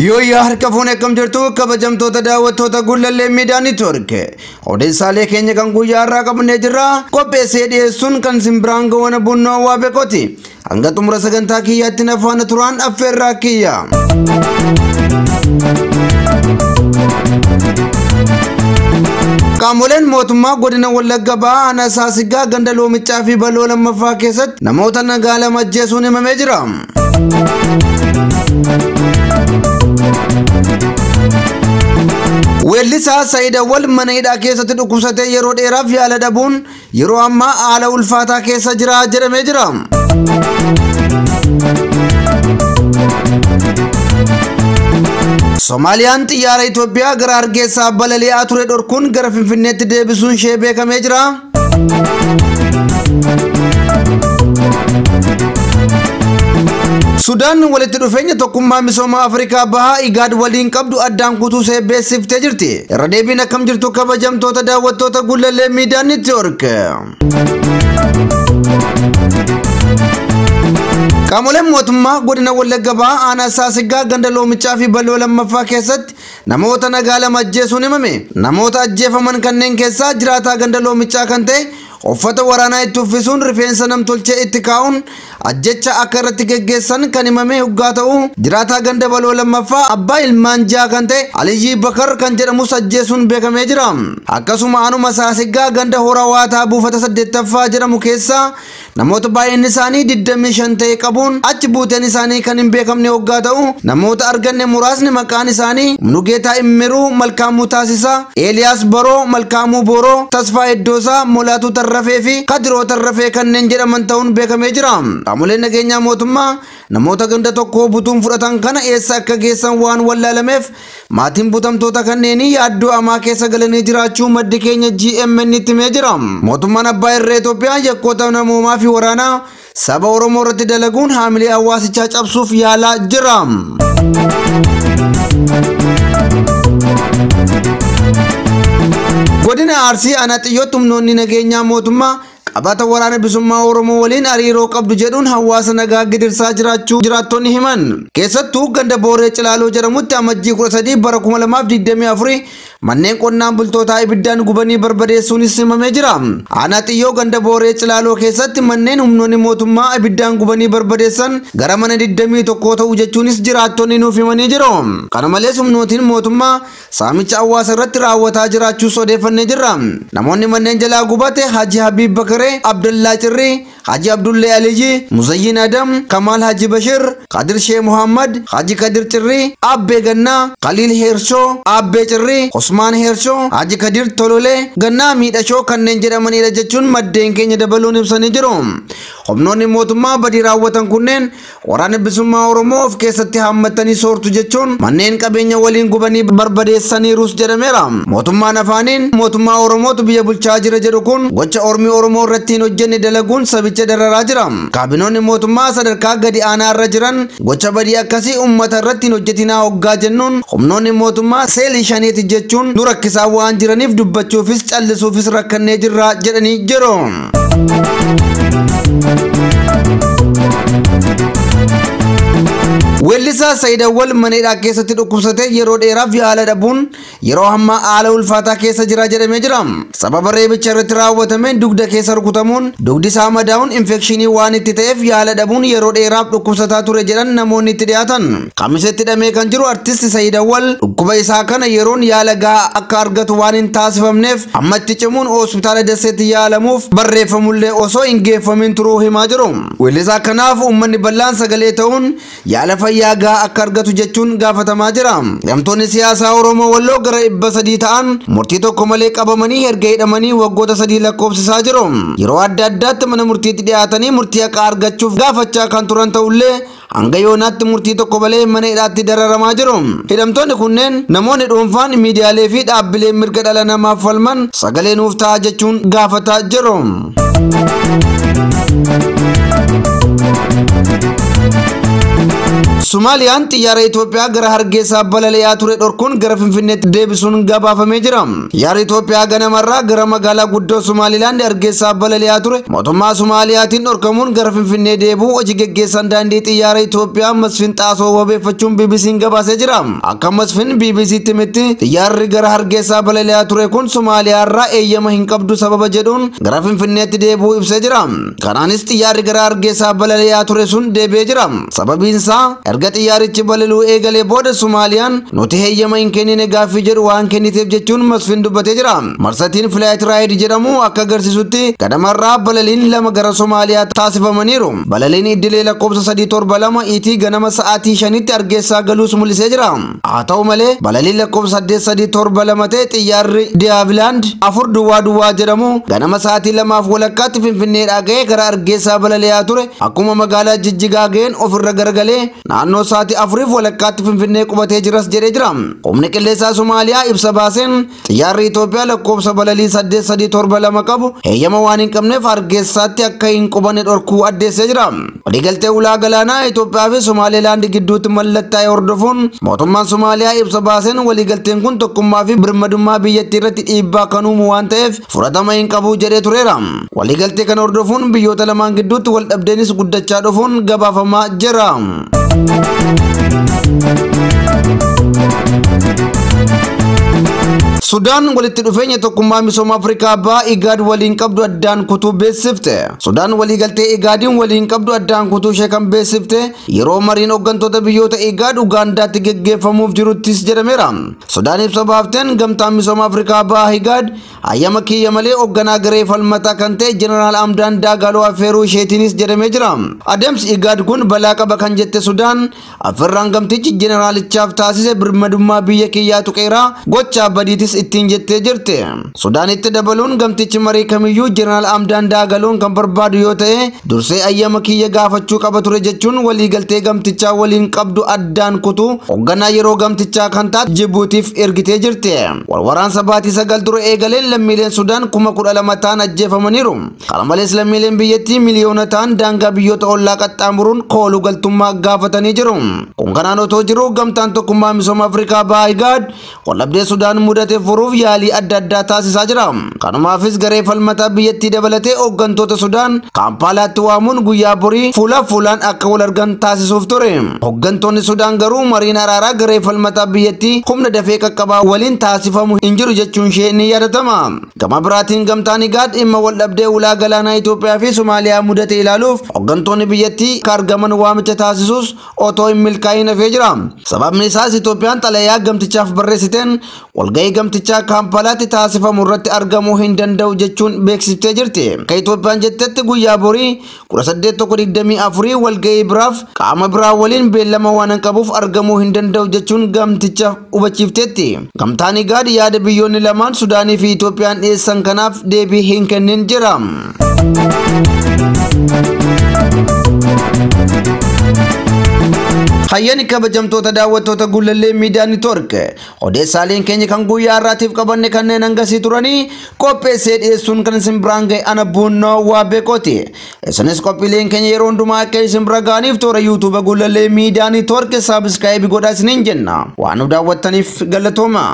Yooyyaa harka fuune akkam jirtu kabajamtoota daawwattoota Gullallee Miidiyaa Neetwoork. Odeessaalee keenya kan guyyaa har'aa qabannee jirra. Qopheessee dhiyeessuun kan simbiraan gawana bunnoo waa beekoti. Hanga xumura sagantaa kiyyaatti na faana turaan affeerraa kiyya. Qaamoleen mootummaa godina Wallagga Bahaa aanaa Saasiggaa ganda Loomichaa fi Baloo lammaffaa keessatti namoota nagaa lama ajjeesuun himamee jira. Weellisaa Sa'iid Awwal mana hidhaa keessatti dhukkubsatee yeroo dheeraaf yaala dhabuun yeroo ammaa haala ulfaataa keessa jira jedhamee jira. Somaaliyaan xiyyaara Itoophiyaa gara Hargeysaa balali'aa ture dhorkuun gara Finfinneetti deebisuun ishee beekamee jira. Sudaan walitti dhufeenya tokkummaa misooma Afrikaa Bahaa IGAD waliin qabdu addaan kutuu ishee beeksiftee jirti. Irra deebiin akkam jirtu kabajamtoota daawwattoota Gullallee Miidiyaa Neetwoork. Qaamoleen mootummaa godina Wallagga Bahaa aanaa Saasiggaa ganda Loomichaa fi Baloo lammaffaa keessatti namoota nagaa lama ajjeesuun himame. Namoota ajjeefaman kanneen keessaa jiraataa ganda Loomichaa kan ta'e uffata waraanaa itti uffisuun rifeensa namtolchee itti kaa'uun ajjecha akka irratti geggeessan kan himame hoggaa ta'u jiraataa ganda Baloo lammaffaa abbaa ilmaan ja'a kan ta'e Aliyyii Bakar kan jedhamus ajjeesuun beekamee jira. Akkasuma aanuma Saasiggaa ganda Hora Waataa buufata 8ffaa jedhamu keessaa namoota baay'inni isaanii 25 ta'e qabuun achi buuteen isaanii kan hin beekamne hoggaa ta'u namoota arganne muraasni maqaan isaanii Nugeetaa Immiruu, Malkaamuu Taasisaa, Eeliyaas Baroo, Malkaamuu Booroo, Tasfaa Iddoosaa, Molaatuu Tarrafee fi Kadiroo Tarrafee kanneen jedhaman ta'uun beekamee jira. Qaamoleen nageenyaa mootummaa namoota ganda tokko butuun fudhatan kana eessa akka geessan waan wallaalameef maatiin butamtoota kanneenii yaaddoo amaa keessa galanii jiraachuu maddi keenya GMN itti himee jira. Mootummaan abbaa irree Itoophiyaa yakkoota namoomaa fi waraanaa saba Oromoo irratti dalaguun haamilee hawaasichaa cabsuuf yaalaa jira. Godina Arsii aanaa Xiyyootti humnoonni nageenyaa mootummaa qabata waraana bilisummaa Oromoo waliin hariiroo qabdu jedhuun hawaasa nagaa gidirsaa jiraachuu jiraattonni himan. Keessattuu ganda Booree Cilaaloo jedhamutti amajjii 13 bara 2024 manneen qonnaan bultootaa ibiddaan gubanii barbadeessuunis himamee jira. Aanaa Xiyyoo ganda Booree Cilaaloo keessatti manneen humnoonni mootummaa ibiddaan gubanii barbadeessan gara mana 21 ta'u jechuunis jiraattonni nuuf himanii jiru. Kana malees humnootiin mootummaa saamicha hawaasa irratti raawwataa jiraachuus odeeffannee jirra. Namoonni manneen jalaa gubate Haji Habiib Bakaree, Abdallaa Cirrii, Haji Abdullee Aliyyi, Muzayyin Adam, Kamal Haji Bashir, Kadir Shee Muhammad, Haji Kadir Cirrii, Abbee Gannaa, Khalil Heershoo, Abbee Cirrii, Osmaan Heershoo, Haji Kadir Tololee, Gannaa Miidhashoo kanneen jedhamanidha jechuun maddeen keenya dabaluun ibsanii jiru. Humnoonni mootummaa badii raawwatan kunneen waraana bilisummaa Oromoo of keessatti haammatanii soortu jechuun manneen qabeenya waliin gubanii barbadeessaniirus jedhameera. Mootummaan afaaniin mootummaa Oromootu biyya bulchaa jira jedhu kun gocha ormi Oromoo irratti hin hojjenne dalaguun sabicha dararaa jira. Kaabinoonni mootummaa sadarkaa gadi aanaa irra jiran gocha badii akkasii uummata irratti hin hojjetinaa hoggaa jennuun humnoonni mootummaa seelii shaniiti jechuun nu rakkisaa waan jiraniif dubbachuufis callisuufis rakkannee jirra jedhanii jiru. Weellisaa Sa'iid Awwal mana hidhaa keessatti dhukkubsatee yeroo dheeraaf yaala dhabuun yeroo ammaa haala ulfaataa keessa jira jedhamee jira. Sababa reebicha irratti raawwatameen dugda keessa rukutamuun dugdi isaa madaa'uun infekshinii waan itti ta'eef yaala dhabuun yeroo dheeraaf dhukkubsataa ture jedhan namoonni itti dhiyaatan. Kamisetti hidhamee kan jiru artisti Sa'iid Awwal dhukkuba isaa kana yeroon yaala gahaa akka argatu waan hin taasifamneef ammatti cimuun hospitaala Daseetti yaalamuuf barreeffamullee osoo hin geeffamin turuu himaa jiru. Weellisaa kanaaf uummanni bal'aan sagalee ta'uun yaala fayyaa gahaa akka argatu jechuun gaafatamaa jira. Hidhamtoonni siyaasaa Oromoo Walloo gara 300 ta'an murtii tokko malee qabamanii erga hidhamanii waggoota 3 lakkoofsisaa jiru. Yeroo adda addaatti mana murtiitti dhiyaatanii murtii haqaa argachuuf gaafachaa kan turan ta'ullee hanga yoonaatti murtii tokko malee mana hidhaatti dararamaa jiru. Hidhamtoonni kunneen namoonni dhuunfaan miidiyaalee fi dhaabbileen mirga dhala namaaf falman sagalee nuuf ta'a jechuun gaafataa jiru. Somaaliyaan xiyyaara Itoophiyaa gara Hargeysaa balali'aa ture dhorkuun gara Finfinneetti deebisuun gabaafamee jira. Xiyyaarri Itoophiyaa ganamarraa gara magaalaa guddoo Somaalilaand Hargeysaa balali'aa ture mootummaa Somaaliyaatiin dhorkamuun gara Finfinnee deebi'uu hojii geggeessaan daandii xiyyaara Itoophiyaa Masfin Xaasoo wabeeffachuun BBC'n gabaasee jira. Akka Masfin BBC'tti himetti xiyyaarri gara Hargeysaa balali'aa ture kun Somaaliyaarraa eeyyama hin qabdu sababa jedhuun gara Finfinneetti deebi'uu ibsee jira. Kanaanis xiyyaarri gara Hargeysaa balali'aa ture sun deebi'ee jira. Sababiin isaa erga xiyyaarichi balali'uu eegalee booda Somaaliyaan nuti heeyyama hin kennine gaaffii jedhu waan kenniteef jechuun Masfin dubbatee jira. Marsatiin Flight Ride jedhamu akka agarsiisutti ganamarraa balaliin 2 gara Somaaliyaa taasifamaniiru. Balaliin idilee lakkoofsa 372 ET ganama sa'aatii 5tti Hargeysaa galuus mul'isee jira. Haa ta'u malee balaliin lakkoofsa 8372 ta'e xiyyaarri Diaviland 4 00 jedhamu ganama sa'aatii 2:30tti Finfinneedhaa ga'ee gara Hargeysaa balali'aa ture. Akkuma magaalaa Jijjigaa ga'een ofirra garagalee naannoo sa'aatii 4:30tti Finfinnee qubatee jiras jedhee jira. Humni qilleensaa Somaaliyaa ibsa baaseen xiyyaarri Itoophiyaa lakkoofsa balalii 8372 qabu heeyyama waan hin qabneef Hargeysaatti akka hin qubanne dhorkuu addeessee jira. Waliigaltee ulaa galaanaa Itoophiyaa fi Somaalilaand gidduutti mallattaa'e hordofuun mootummaan Somaaliyaa ibsa baaseen waliigalteen kun tokkummaa fi birmadummaa biyyattii irratti dhiibbaa kan uumu waan ta'eef fudhatama hin qabu jedhee tureera. Waliigaltee kana hordofuun biyyoota lamaan gidduutti wal dhabdeenis guddachaa dhufuun gabaafamaa jira. Sudaan walitti dhufeenya tokkummaa misooma Afrikaa Bahaa IGAD waliin qabdu addaan kutuu beeksifte. Sudaan waliigaltee IGADiin waliin qabdu addaan kutuu ishee kan beeksifte yeroo mariin hooggantoota biyyoota IGAD Ugaandaatti geggeeffamuuf jiruttis jedhameera. Sudaan ibsa baafteen gamtaan misooma Afrikaa Bahaa IGAD hayyama kiyya malee hoogganaa garee falmataa kan ta'e Jeneraal Hamdaan Daagaloo affeeruu isheetiinis jedhamee jira. Adeemsi IGAD kun balaa qaba kan jette Sudaan affeerraan gamtichi jeneraalichaaf taasise birmadummaa biyya kiyyaa tuqeera gocha badiitis ittiin jettee jirti. Sudaanitti dabaluun gamtichi marii kamiyyuu Jeneraal Hamdaan Daagaloon kan barbaadu yoo ta'e dursee ayyama kiyya gaafachuu qaba ture jechuun waliigaltee gamtichaa waliin qabdu addaan kutuu hoogganaa yeroo gamtichaa kan taate Jibuutiif ergitee jirti. Walwaraansa baatii 9 dura eegaleen lammiileen Sudaan 12,000 ta'an ajjeefamaniiru. Kana malees lammiileen biyyattii miliyoona ta'an daangaa biyyoota ollaa qaxxaamuruun kooluu galtummaa gaafatanii jiru. Kun kanaan otoo jiru gamtaan tokkummaa misooma Afrikaa Bahaa IGAD waldhabdee Sudaan mudate furuuf yaalii adda addaa taasisaa jira. Kanumaafis garee falmataa biyyattii dabalatee hooggantoota Sudaan Kaampaalaatti waamuun guyyaa borii fuula fuulaan akka wal argan taasisuuf ture. Hooggantoonni Sudaan garuu mariin araaraa garee falmataa biyyattii humna dafee qaqqabaa waliin taasifamu hin jiru jechuun ishee ni yaadatama. Gama biraatiin gamtaan IGAD dhimma waldhabdee ulaa galaanaa Itoophiyaa fi Somaaliyaa mudate ilaaluuf hooggantoonni biyyattii akka argaman waamicha taasisuus otoo hin milkaa'in hafee jira. Sababni isaas Itoophiyaan xalayaa gamtichaaf barreessiteen walgahii gamtichaa Kaampaalaatti taasifamu irratti argamuu hin danda'u jechuun beeksiftee jirti. Akka Itoophiyaan jettetti guyyaa borii 18/24 walgahii biraaf qaama biraa waliin beellama waan hin qabuuf argamuu hin danda'u jechuun gamticha hubachiifteetti. Gamtaan IGAD yaada biyyoonni lamaan Sudaanii fi Itoophiyaan dhiyeessan kanaaf deebii hin kennin jira. Hayyani kabajamtoota daawwattoota Gullallee Miidiyaa Neetwoork odeessaaleen keenya kan guyyaa har'aatiif qabanne kanneen hangasii turanii qopheessee dhiyeessuun kan isin biraan ga'e ana Buunnoo waa beekooti. Isinis qophiileen keenya yeroo hundumaa akka isin bira ga'aniif toora yuutuuba Gullallee Miidiyaa Neetwoork subscribe godhaa isiniin jenna. Waan nu daawwattaniif galatooma.